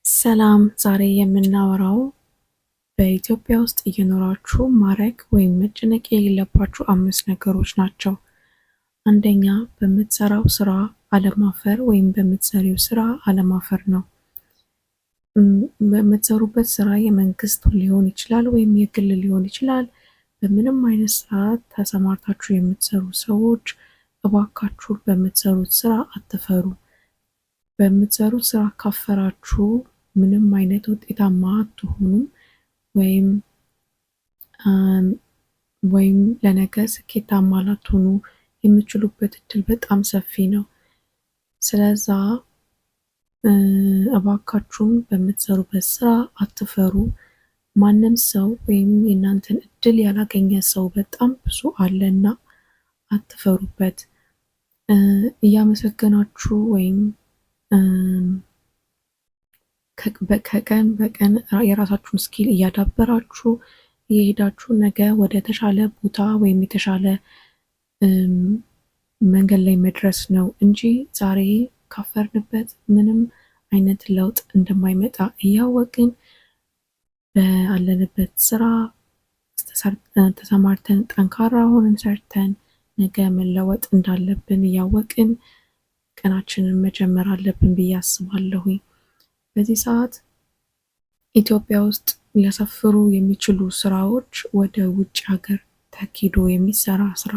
ሰላም፣ ዛሬ የምናወራው በኢትዮጵያ ውስጥ እየኖራችሁ ማድረግ ወይም መጨነቅ የሌለባችሁ አምስት ነገሮች ናቸው። አንደኛ፣ በምትሰራው ስራ አለማፈር ወይም በምትሰሪው ስራ አለማፈር ነው። በምትሰሩበት ስራ የመንግስት ሊሆን ይችላል ወይም የግል ሊሆን ይችላል። በምንም አይነት ስራ ተሰማርታችሁ የምትሰሩ ሰዎች፣ እባካችሁ በምትሰሩት ስራ አትፈሩ። በምትሰሩት ስራ ካፈራችሁ ምንም አይነት ውጤታማ አትሆኑም ወይም ለነገ ስኬታማ ላትሆኑ የምትችሉበት እድል በጣም ሰፊ ነው። ስለዛ እባካችሁም በምትሰሩበት ስራ አትፈሩ። ማንም ሰው ወይም የእናንተን እድል ያላገኘ ሰው በጣም ብዙ አለና አትፈሩበት። እያመሰገናችሁ ወይም ከቀን በቀን የራሳችሁን skill እያዳበራችሁ እየሄዳችሁ ነገ ወደ ተሻለ ቦታ ወይም የተሻለ መንገድ ላይ መድረስ ነው እንጂ ዛሬ ካፈርንበት ምንም አይነት ለውጥ እንደማይመጣ እያወቅን ባለንበት ስራ ተሰማርተን፣ ጠንካራ ሆነን ሰርተን ነገ መለወጥ እንዳለብን እያወቅን ቀናችንን መጀመር አለብን ብዬ አስባለሁኝ። በዚህ ሰዓት ኢትዮጵያ ውስጥ ሊያሳፍሩ የሚችሉ ስራዎች ወደ ውጭ ሀገር ተኪዶ የሚሰራ ስራ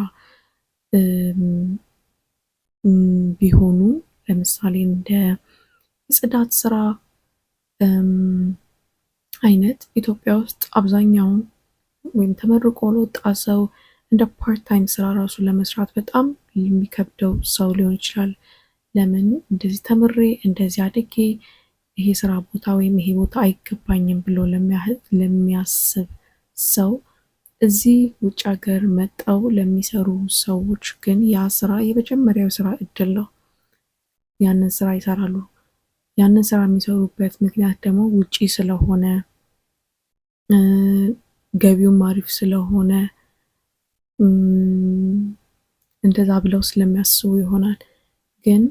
ቢሆኑ፣ ለምሳሌ እንደ የጽዳት ስራ አይነት፣ ኢትዮጵያ ውስጥ አብዛኛውን ወይም ተመርቆ ለወጣ ሰው እንደ part time ስራ ራሱ ለመስራት በጣም የሚከብደው ሰው ሊሆን ይችላል። ለምን እንደዚህ ተምሬ፣ እንደዚህ አድጌ ይሄ ስራ ቦታ ወይም ይሄ ቦታ አይገባኝም ብሎ ለሚያስብ ሰው፣ እዚህ ውጭ ሀገር መጥተው ለሚሰሩ ሰዎች ግን ያ ስራ የመጀመሪያው ስራ እድል ነው። ያንን ስራ ይሰራሉ። ያንን ስራ የሚሰሩበት ምክንያት ደግሞ ውጪ ስለሆነ፣ ገቢውም አሪፍ ስለሆነ፣ እንደዛ ብለው ስለሚያስቡ ይሆናል። ግን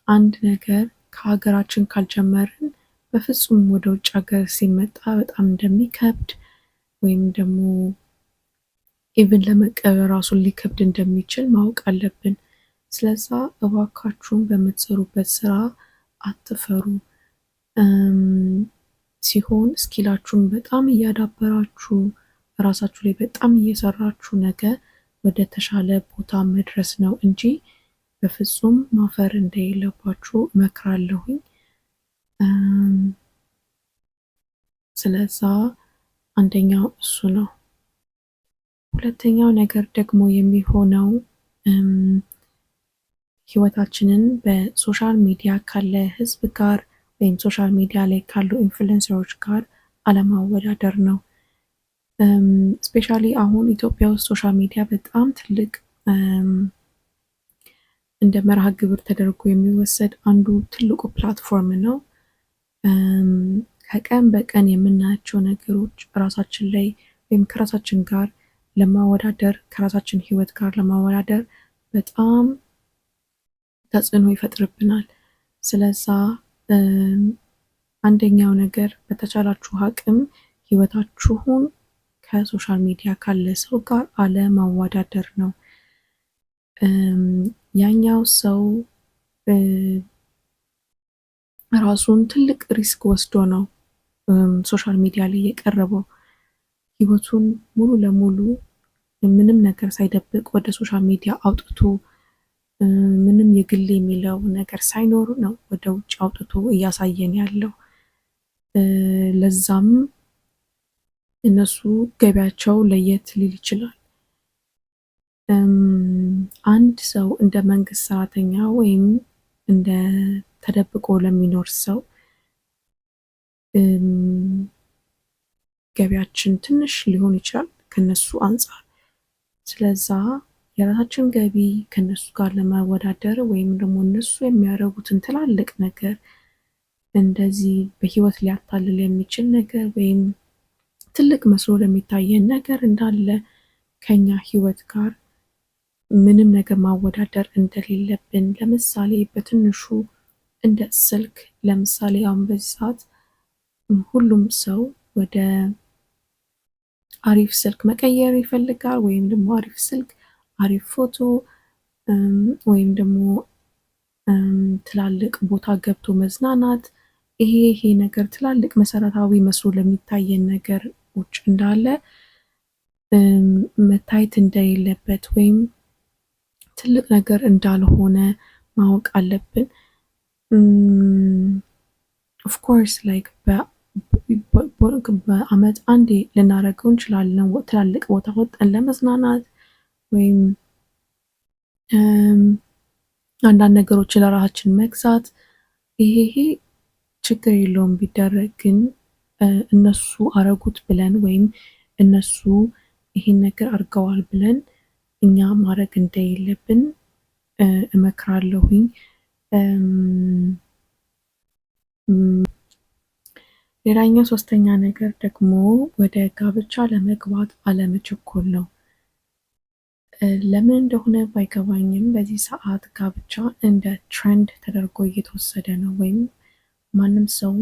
አንድ ነገር ከሀገራችን ካልጀመርን በፍጹም ወደ ውጭ ሀገር ሲመጣ በጣም እንደሚከብድ ወይም ደግሞ even ለመቀበል ራሱን ሊከብድ እንደሚችል ማወቅ አለብን። ስለዛ እባካችሁን በምትሰሩበት ስራ አትፈሩ። ሲሆን skill ኣችሁን በጣም እያዳበራችሁ፣ ራሳችሁ ላይ በጣም እየሰራችሁ ነገ ወደ ተሻለ ቦታ መድረስ ነው እንጂ በፍጹም ማፈር እንደሌለባችሁ እመክራለሁኝ። ስለዛ አንደኛው እሱ ነው። ሁለተኛው ነገር ደግሞ የሚሆነው ህይወታችንን በ social media ካለ ህዝብ ጋር ወይም social media ላይ ካሉ influencer ኦች ጋር አለማወዳደር ነው። Especially አሁን ኢትዮጵያ ውስጥ social media በጣም ትልቅ እንደ መርሃ ግብር ተደርጎ የሚወሰድ አንዱ ትልቁ platform ነው። ከቀን በቀን የምናያቸው ነገሮች ራሳችን ላይ ወይም ከራሳችን ጋር ለማወዳደር፣ ከራሳችን ህይወት ጋር ለማወዳደር በጣም ተጽዕኖ ይፈጥርብናል። ስለዛ አንደኛው ነገር በተቻላችሁ አቅም ህይወታችሁን ከ social media ካለ ሰው ጋር አለማወዳደር ነው። ያኛው ሰው ራሱን ትልቅ risk ወስዶ ነው social media ላይ የቀረበው። ህይወቱን ሙሉ ለሙሉ ምንም ነገር ሳይደብቅ ወደ social media አውጥቶ፣ ምንም የግል የሚለው ነገር ሳይኖር ነው ወደ ውጭ አውጥቶ እያሳየን ያለው። ለዛም እነሱ ገቢያቸው ለየት ሊል ይችላል። አንድ ሰው እንደ መንግስት ሰራተኛ ወይም እንደ ተደብቆ ለሚኖር ሰው ገቢያችን ትንሽ ሊሆን ይችላል ከነሱ አንጻር። ስለዛ የራሳችን ገቢ ከነሱ ጋር ለማወዳደር ወይም ደግሞ እነሱ የሚያደርጉትን ትላልቅ ነገር፣ እንደዚህ በህይወት ሊያታልል የሚችል ነገር ወይም ትልቅ መስሎ ለሚታየን ነገር እንዳለ ከኛ ህይወት ጋር ምንም ነገር ማወዳደር እንደሌለብን፣ ለምሳሌ በትንሹ እንደ ስልክ፣ ለምሳሌ አሁን በዚህ ሰዓት ሁሉም ሰው ወደ አሪፍ ስልክ መቀየር ይፈልጋል፣ ወይም ደግሞ አሪፍ ስልክ፣ አሪፍ ፎቶ ወይም ደግሞ ትላልቅ ቦታ ገብቶ መዝናናት፣ ይሄ ይሄ ነገር ትላልቅ መሰረታዊ መስሎ ለሚታየን ነገሮች እንዳለ መታየት እንደሌለበት ወይም ትልቅ ነገር እንዳልሆነ ማወቅ አለብን። Of course, like በአመት አንዴ ልናደርገው እንችላለን፣ ትላልቅ ቦታ ወጥተን ለመዝናናት ወይም አንዳንድ ነገሮችን ለራሳችን መግዛት፣ ይሄ ይሄ ችግር የለውም ቢደረግ። ግን እነሱ አረጉት ብለን ወይም እነሱ ይሄን ነገር አድርገዋል ብለን እኛ ማድረግ እንደሌለብን እመክራለሁኝ። ሌላኛው ሶስተኛ ነገር ደግሞ ወደ ጋብቻ ለመግባት አለመቸኮል ነው። ለምን እንደሆነ ባይገባኝም በዚህ ሰዓት ጋብቻ እንደ trend ተደርጎ እየተወሰደ ነው፣ ወይም ማንም ሰው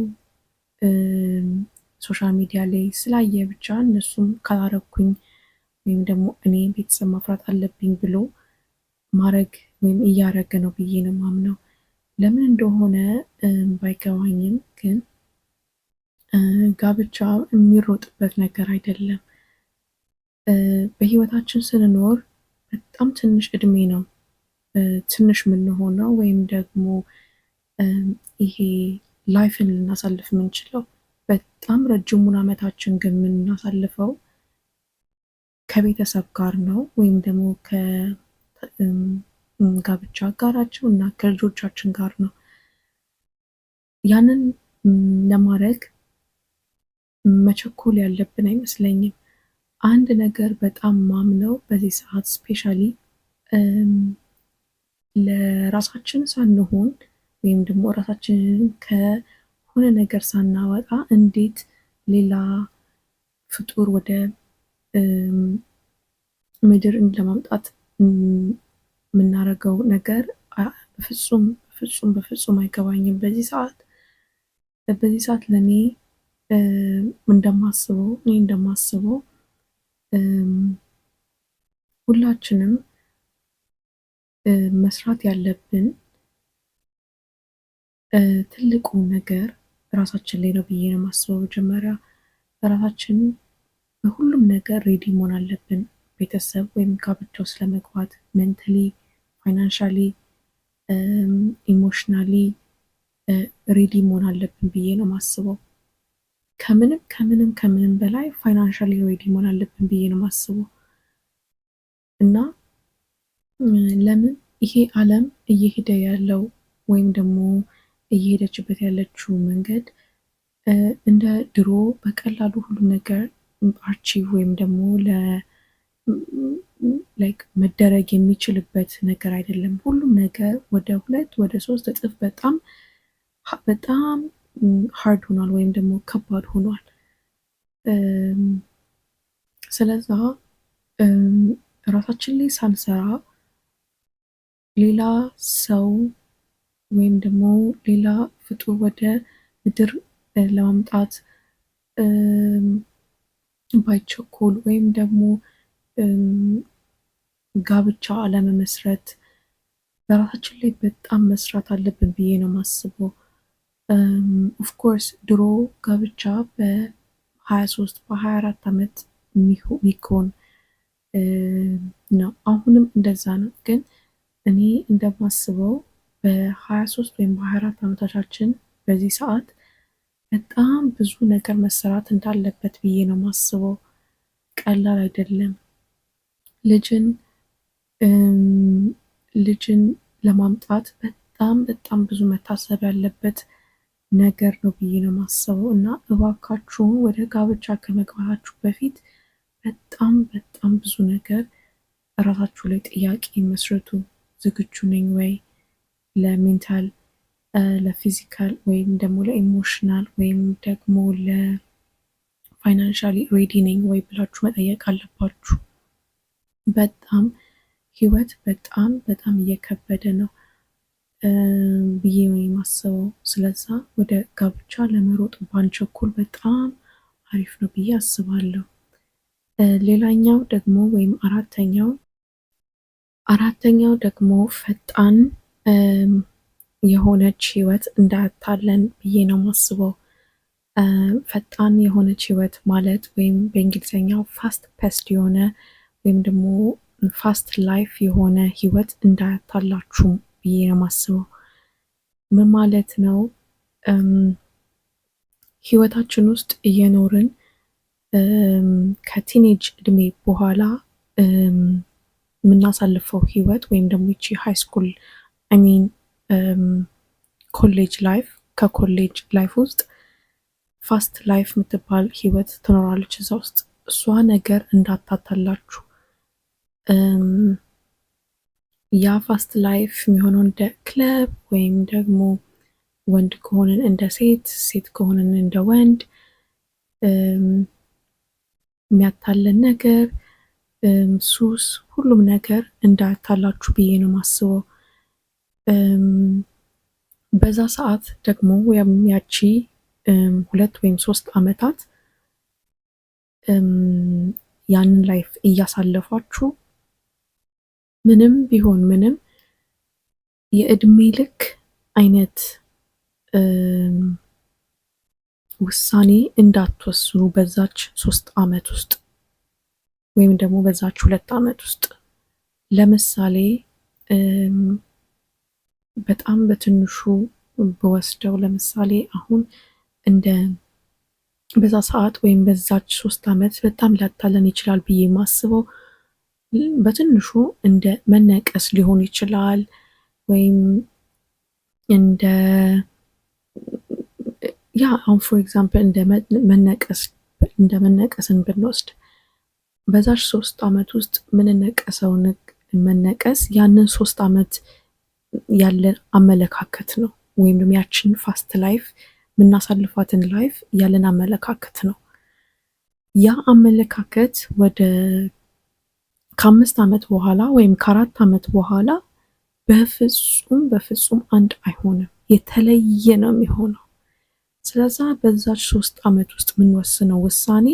social media ላይ ስላየ ብቻ እነሱም ካላረኩኝ ወይም ደግሞ እኔ ቤተሰብ ማፍራት አለብኝ ብሎ ማድረግ ወይም እያረገ ነው ብዬ ነው ማምነው። ለምን እንደሆነ ባይገባኝም ግን ጋብቻ የሚሮጥበት ነገር አይደለም። በህይወታችን ስንኖር በጣም ትንሽ እድሜ ነው ትንሽ የምንሆነው ወይም ደግሞ ይሄ life ን ልናሳልፍ የምንችለው። በጣም ረጅሙን አመታችን ግን የምናሳልፈው ከቤተሰብ ጋር ነው ወይም ደግሞ ከጋብቻ አጋራችን እና ከልጆቻችን ጋር ነው። ያንን ለማድረግ መቸኮል ያለብን አይመስለኝም። አንድ ነገር በጣም ማምነው በዚህ ሰዓት especially ለራሳችን ሳንሆን ወይም ደግሞ ራሳችንን ከሆነ ነገር ሳናወጣ እንዴት ሌላ ፍጡር ወደ ምድር ለማምጣት የምናደርገው ነገር በፍጹም በፍጹም በፍጹም አይገባኝም። በዚህ ሰዓት ለእኔ እንደማስበው እኔ እንደማስበው ሁላችንም መስራት ያለብን ትልቁ ነገር ራሳችን ላይ ነው ብዬ ነው የማስበው። መጀመሪያ ራሳችን በሁሉም ነገር ready መሆን አለብን። ቤተሰብ ወይም ጋብቻ ውስጥ ለመግባት mentally፣ financially፣ emotionally ready መሆን አለብን ብዬ ነው የማስበው። ከምንም ከምንም ከምንም በላይ financially ready መሆን አለብን ብዬ ነው የማስበው። እና ለምን ይሄ ዓለም እየሄደ ያለው ወይም ደግሞ እየሄደችበት ያለችው መንገድ እንደ ድሮ በቀላሉ ሁሉም ነገር achieve ወይም ደግሞ like መደረግ የሚችልበት ነገር አይደለም። ሁሉም ነገር ወደ 2 ወደ 3 እጥፍ በጣም በጣም hard ሆኗል ወይም ደግሞ ከባድ ሆኗል። ስለዛ ራሳችን ላይ ሳንሰራ ሌላ ሰው ወይም ደግሞ ሌላ ፍጡር ወደ ምድር ለማምጣት ባይቸኮል ወይም ደግሞ ጋብቻ አለመመስረት፣ በራሳችን ላይ በጣም መስራት አለብን ብዬ ነው የማስበው። Of course ድሮ ጋብቻ በ23 በ24 ዓመት የሚኮን ነው። አሁንም እንደዛ ነው። ግን እኔ እንደማስበው በ23 ወይም በ24 ዓመታችን በዚህ ሰዓት በጣም ብዙ ነገር መሰራት እንዳለበት ብዬ ነው የማስበው። ቀላል አይደለም። ልጅን ለማምጣት በጣም በጣም ብዙ መታሰብ ያለበት ነገር ነው ብዬ ነው የማስበው። እና እባካችሁን ወደ ጋብቻ ከመግባታችሁ በፊት በጣም በጣም ብዙ ነገር እራሳችሁ ላይ ጥያቄ መስርቱ። ዝግጁ ነኝ ወይ ለ mental፣ ለ physical ወይም ደግሞ ለ emotional ወይም ደግሞ ለ financially ready ነኝ ወይ ብላችሁ መጠየቅ አለባችሁ። በጣም ህይወት በጣም በጣም እየከበደ ነው። ብዬ ነው የማስበው። ስለዛ ወደ ጋብቻ ለመሮጥ ባንቸኩል በጣም አሪፍ ነው ብዬ አስባለሁ። ሌላኛው ደግሞ ወይም አራተኛው ደግሞ ፈጣን የሆነች ህይወት እንዳያታለን ብዬ ነው የማስበው። ፈጣን የሆነች ህይወት ማለት ወይም በእንግሊዝኛው fast paced የሆነ ወይም ደግሞ fast life የሆነ ህይወት እንዳያታላችሁ ብዬ ነው የማስበው። ምን ማለት ነው? ህይወታችን ውስጥ እየኖርን ከ teenage እድሜ በኋላ የምናሳልፈው ህይወት ወይም ደግሞ ይቺ high school, I mean, college life፣ ከ college life ውስጥ fast life የምትባል ህይወት ትኖራለች እዛ ውስጥ። እሷ ነገር እንዳታታላችሁ። ያ fast life የሚሆነው እንደ ክለብ ወይም ደግሞ ወንድ ከሆንን እንደ ሴት፣ ሴት ከሆንን እንደ ወንድ የሚያታለን ነገር፣ ሱስ፣ ሁሉም ነገር እንዳያታላችሁ ብዬ ነው የማስበው። በዛ ሰዓት ደግሞ ያቺ 2 ወይም 3 ዓመታት ያንን life እያሳለፋችሁ ምንም ቢሆን ምንም የእድሜ ልክ አይነት ውሳኔ እንዳትወስኑ በዛች 3 ዓመት ውስጥ ወይም ደግሞ በዛች 2 ዓመት ውስጥ። ለምሳሌ በጣም በትንሹ ብወስደው፣ ለምሳሌ አሁን እንደ በዛ ሰዓት ወይም በዛች 3 ዓመት በጣም ሊያታለን ይችላል ብዬ የማስበው በትንሹ እንደ መነቀስ ሊሆን ይችላል ወይም እንደ yeah አሁን for example እንደ መነቀስን ብንወስድ፣ በዛች 3 ዓመት ውስጥ የምንነቀሰው መነቀስ ያንን 3 ዓመት ያለን አመለካከት ነው። ወይም ደግሞ ያችን fast life የምናሳልፋትን life ያለን አመለካከት ነው። ያ አመለካከት ወደ ከ5 ዓመት በኋላ ወይም ከ4 ዓመት በኋላ በፍጹም በፍጹም አንድ አይሆንም፣ የተለየ ነው የሚሆነው። ስለዛ በዛች 3 ዓመት ውስጥ የምንወስነው ውሳኔ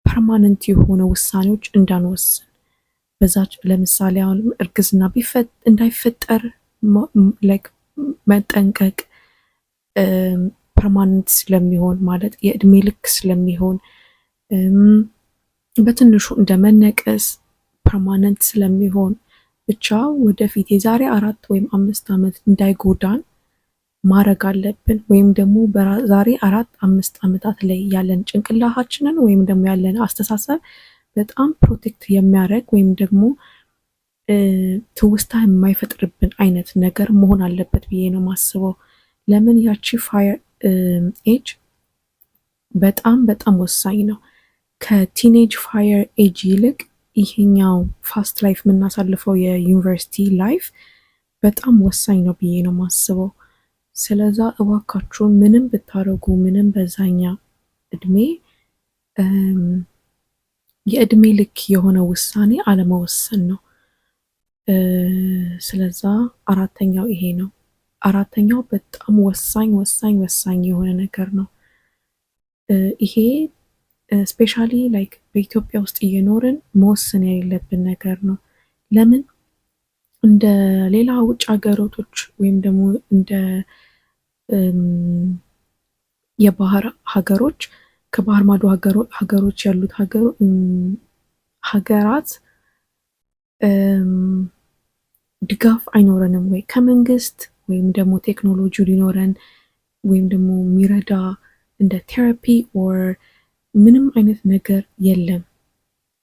permanent የሆነ ውሳኔዎች እንዳንወስን በዛች፣ ለምሳሌ አሁን እርግዝና እንዳይፈጠር like መጠንቀቅ፣ permanent ስለሚሆን፣ ማለት የእድሜ ልክ ስለሚሆን፣ በትንሹ እንደ መነቀስ permanent ስለሚሆን፣ ብቻ ወደፊት የዛሬ 4 ወይም 5 ዓመት እንዳይጎዳን ማድረግ አለብን። ወይም ደግሞ ዛሬ 4-5 ዓመታት ላይ ያለን ጭንቅላታችንን ወይም ደግሞ ያለን አስተሳሰብ በጣም protect የሚያደርግ ወይም ደግሞ ትውስታ የማይፈጥርብን አይነት ነገር መሆን አለበት ብዬ ነው የማስበው። ለምን ያቺ fire age በጣም በጣም ወሳኝ ነው። ከ teenage fire age ይልቅ ይሄኛው fast life የምናሳልፈው የዩኒቨርሲቲ life በጣም ወሳኝ ነው ብዬ ነው የማስበው። ስለዛ እባካችሁ ምንም ብታደርጉ ምንም በዛኛ እድሜ የእድሜ ልክ የሆነ ውሳኔ አለመወሰን ነው። ስለዛ አራተኛው ይሄ ነው። አራተኛው በጣም ወሳኝ ወሳኝ ወሳኝ የሆነ ነገር ነው። ይሄ especially like በኢትዮጵያ ውስጥ እየኖርን መወሰን የሌለብን ነገር ነው። ለምን እንደ ሌላ ውጭ ሀገሮቶች ወይም ደግሞ እንደ የባህር ሀገሮች፣ ከባህር ማዶ ሀገሮች ያሉት ሀገራት ድጋፍ አይኖረንም ወይ ከመንግስት ወይም ደግሞ ቴክኖሎጂ ሊኖረን ወይም ደግሞ የሚረዳ እንደ therapy or ምንም አይነት ነገር የለም።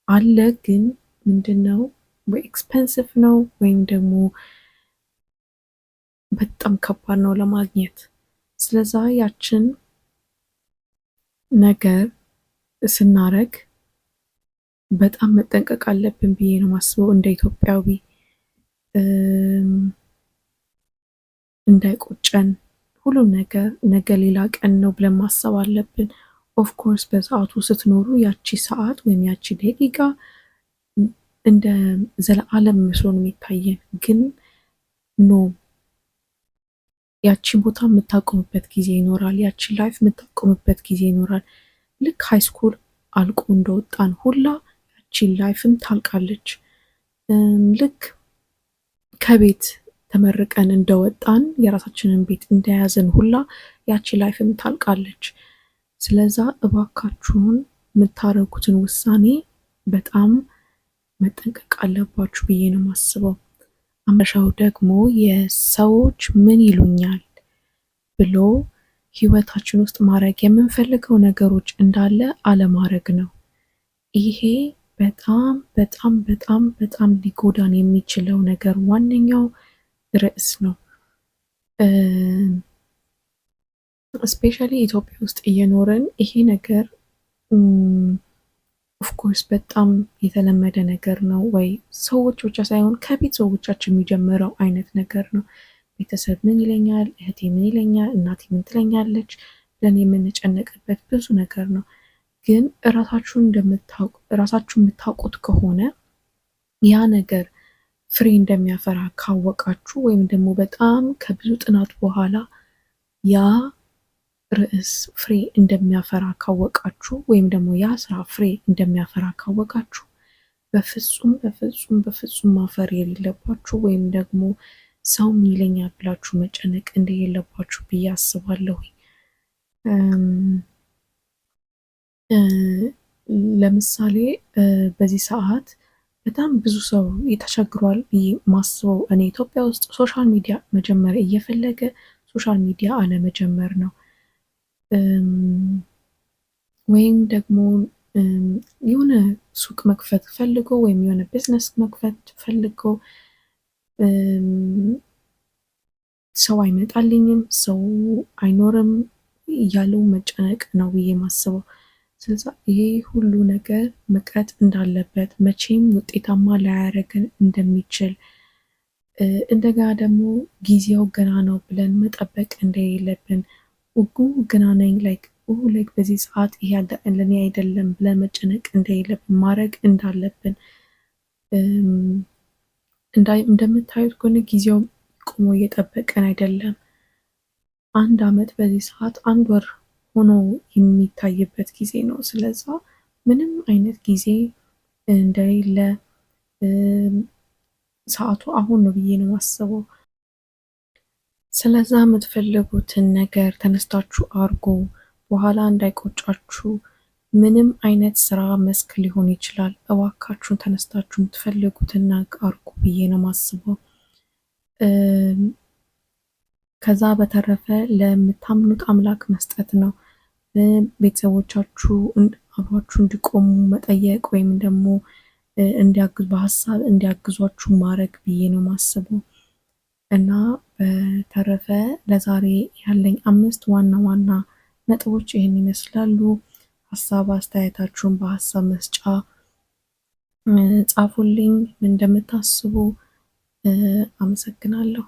አለ፣ ግን ምንድነው ወይ expensive ነው ወይም ደግሞ በጣም ከባድ ነው ለማግኘት። ስለዛ ያችን ነገር ስናረግ በጣም መጠንቀቅ አለብን ብዬ ነው የማስበው። እንደ ኢትዮጵያዊ እንዳይቆጨን ሁሉም ነገር ነገ ሌላ ቀን ነው ብለን ማሰብ አለብን። Of course በሰዓቱ ስትኖሩ ያቺ ሰዓት ወይም ያቺ ደቂቃ እንደ ዘለዓለም መስሎ ነው የሚታየን፣ ግን no። ያቺ ቦታ የምታቆምበት ጊዜ ይኖራል። ያቺ life የምታቆምበት ጊዜ ይኖራል። ልክ high school አልቆ እንደወጣን ሁላ ያቺ life ም ታልቃለች። ልክ ከቤት ተመርቀን እንደወጣን፣ የራሳችንን ቤት እንደያዝን ሁላ ያቺ life ም ታልቃለች። ስለዛ እባካችሁን የምታደርጉትን ውሳኔ በጣም መጠንቀቅ አለባችሁ ብዬ ነው የማስበው። አመሻው ደግሞ የሰዎች ምን ይሉኛል ብሎ ህይወታችን ውስጥ ማድረግ የምንፈልገው ነገሮች እንዳለ አለማድረግ ነው። ይሄ በጣም በጣም በጣም በጣም ሊጎዳን የሚችለው ነገር ዋነኛው ርዕስ ነው። Especially ኢትዮጵያ ውስጥ እየኖርን ይሄ ነገር of course በጣም የተለመደ ነገር ነው። ወይ ሰዎች ብቻ ሳይሆን ከቤተሰቦቻችን የሚጀምረው አይነት ነገር ነው። ቤተሰብ ምን ይለኛል፣ እህቴ ምን ይለኛል፣ እናቴ ምን ትለኛለች ብለን የምንጨነቅበት ብዙ ነገር ነው። ግን ራሳችሁ የምታውቁት ከሆነ፣ ያ ነገር ፍሬ እንደሚያፈራ ካወቃችሁ፣ ወይም ደግሞ በጣም ከብዙ ጥናት በኋላ ያ ርዕስ ፍሬ እንደሚያፈራ ካወቃችሁ፣ ወይም ደግሞ ያ ስራ ፍሬ እንደሚያፈራ ካወቃችሁ፣ በፍጹም በፍጹም በፍጹም ማፈር የሌለባችሁ ወይም ደግሞ ሰው ምን ይለኛል ብላችሁ መጨነቅ እንደሌለባችሁ ብዬ አስባለሁ። ለምሳሌ በዚህ ሰዓት በጣም ብዙ ሰው ተቸግሯል ብዬ ማስበው እኔ ኢትዮጵያ ውስጥ social media መጀመር እየፈለገ social media አለመጀመር ነው። ወይም ደግሞ የሆነ ሱቅ መክፈት ፈልጎ ወይም የሆነ ቢዝነስ መክፈት ፈልጎ ሰው አይመጣልኝም፣ ሰው አይኖርም እያሉ መጨነቅ ነው ብዬ ማስበው። ስለዛ ይሄ ሁሉ ነገር መቅረት እንዳለበት፣ መቼም ውጤታማ ላያደርገን እንደሚችል፣ እንደገና ደግሞ ጊዜው ገና ነው ብለን መጠበቅ እንደሌለብን፣ ውጉ ገና ነኝ፣ like በዚህ ሰዓት ይሄ ለእኔ አይደለም ብለን መጨነቅ እንደሌለብን፣ ማድረግ እንዳለብን። እንደምታዩት ከሆነ ጊዜው ቆሞ እየጠበቀን አይደለም። አንድ አመት በዚህ ሰዓት አንድ ወር ሆኖ የሚታይበት ጊዜ ነው። ስለዛ ምንም አይነት ጊዜ እንደሌለ፣ ሰዓቱ አሁን ነው ብዬ ነው የማስበው። ስለዛ የምትፈልጉትን ነገር ተነስታችሁ አርጉ፣ በኋላ እንዳይቆጫችሁ። ምንም አይነት ስራ መስክ ሊሆን ይችላል። እባካችሁን ተነስታችሁ የምትፈልጉትን ነገር አርጉ ብዬ ነው የማስበው። ከዛ በተረፈ ለምታምኑት አምላክ መስጠት ነው። ቤተሰቦቻችሁ አብሯችሁ እንዲቆሙ መጠየቅ ወይም ደግሞ እንዲያግዙ፣ በሀሳብ እንዲያግዟችሁ ማድረግ ብዬ ነው የማስበው። እና በተረፈ ለዛሬ ያለኝ አምስት ዋና ዋና ነጥቦች ይህን ይመስላሉ። ሀሳብ አስተያየታችሁን በሀሳብ መስጫ ጻፉልኝ፣ ምን እንደምታስቡ። አመሰግናለሁ።